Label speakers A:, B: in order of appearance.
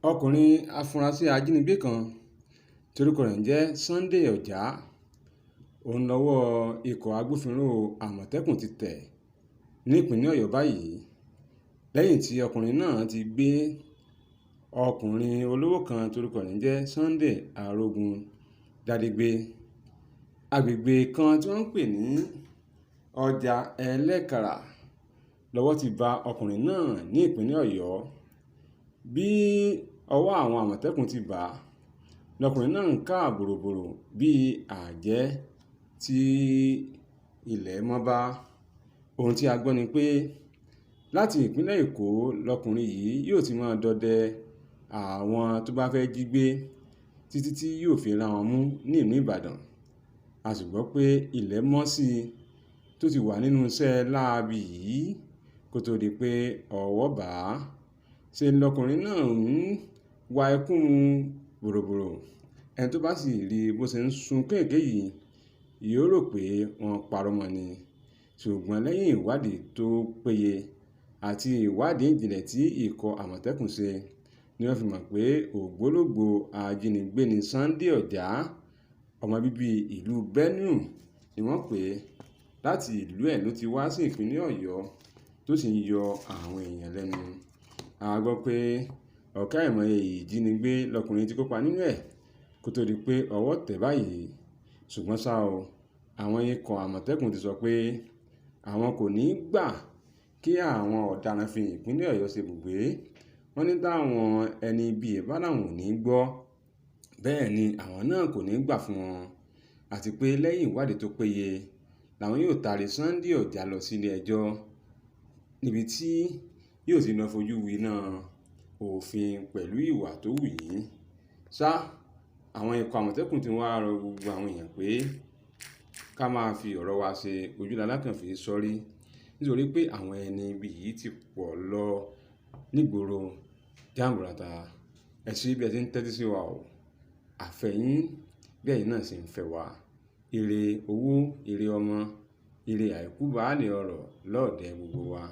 A: Ọkùnrin afurasí ajínigbé kan torúkọ rẹ̀ ń jẹ́ Sunday Ọjà, òun lọ́wọ́ ikọ̀ agbófinró Àmọ̀tẹ́kùn ti tẹ̀ nípínlẹ̀ Ọ̀yọ́ báyìí, lẹ́yìn tí ọkùnrin náà ti gbé ọkùnrin olówó kan torúkọ rẹ̀ ń jẹ́ Sunday Arógundádé gbé. Agbègbè kan tí wọ́n ń pè ní ọjà Ẹlẹ́kàrà lọ́wọ́ ti bá ọkùnrin náà ní ìpínlẹ̀ Ọ̀yọ́. Bí ọwọ́ àwọn Àmọ̀tẹ́kùn ti bá a, lọkùnrin náà ń ká bòròbòrò bí àjẹ́ tí ilẹ̀ mọ́ bá. Ohun tí a gbọ́ ni pé láti ìpínlẹ̀ Èkó lọkùnrin yìí yóò ti máa dọdẹ àwọn tó bá fẹ́ jí gbé títí tí yóò fi ra wọn mú ní ìlú Ìbàdàn. A sì gbọ́ pé ilẹ̀ mọ́ sí i tó ti wà nínú iṣẹ́ láabi yìí kó tó di pé ọwọ́ bà á. Ṣe lọkùnrin náà ń wa ẹkún bòròbòrò? Ẹni tó bá sì rí bó ṣe ń sun kéèké yìí yóò rò pé wọ́n parọ́ mọ́ ni. Ṣùgbọ́n lẹ́yìn ìwádìí tó péye àti ìwádìí ìjìnlẹ̀ tí ikọ̀ Àmọ̀tẹ́kùn ṣe ni wọ́n fi mọ̀ pé ògbólógbòó ajínigbé ní Sunday Ọjà, ọmọ bíbí ìlú Benue ni wọ́n pè é. Láti ìlú ẹ̀ ló ti wá sí ìpínlẹ̀ Ọ̀yọ́ tó sì ń yọ àwọn èèyàn lẹ́nu. A gbọ́ pé ọ̀kẹ́ àìmọye ìjínigbé lọkùnrin tí kópa nínú ẹ̀ kó tó di pé ọwọ́ tẹ̀ báyìí. Ṣùgbọ́n ṣá o, àwọn ikọ̀ Àmọ̀tẹ́kùn ti sọ pé àwọn kò ní gbà kí àwọn ọ̀daràn fi ìpínlẹ̀ Ọ̀yọ́ ṣe ibùgbé. Wọ́n ní táwọn ẹni ibi bá làwọn ò ní gbọ́, bẹ́ẹ̀ ni àwọn náà kò ní gbà fún wọn. Àti pé lẹ́yìn ìwádìí tó péye làwọn yóò taari Sunday Ọjà lọ sílé ẹjọ́ níbi tí yóò ti lọ fojú winá òfin pẹ̀lú ìwà tó wù yìí. Ṣá, àwọn ikọ̀ Àmọ̀tẹ́kùn ti wá rọ gbogbo àwọn èèyàn pé ká máa fi ọ̀rọ̀ wa ṣe ojú lalákàn fi sọ́rí, nítorí pé àwọn ẹni ibi yìí ti pọ̀ lọ nígboro jàǹbùràtà. Ẹ ṣé bí ẹ ti ń tẹ́tí sí wa o. Àfẹ́yín bí ẹ̀yin náà ṣe ń fẹ́ wa. Ire owó, ire ọmọ, ire àìkú baálẹ̀ ọrọ̀ lọ́ọ̀dẹ̀ gbogbo wa.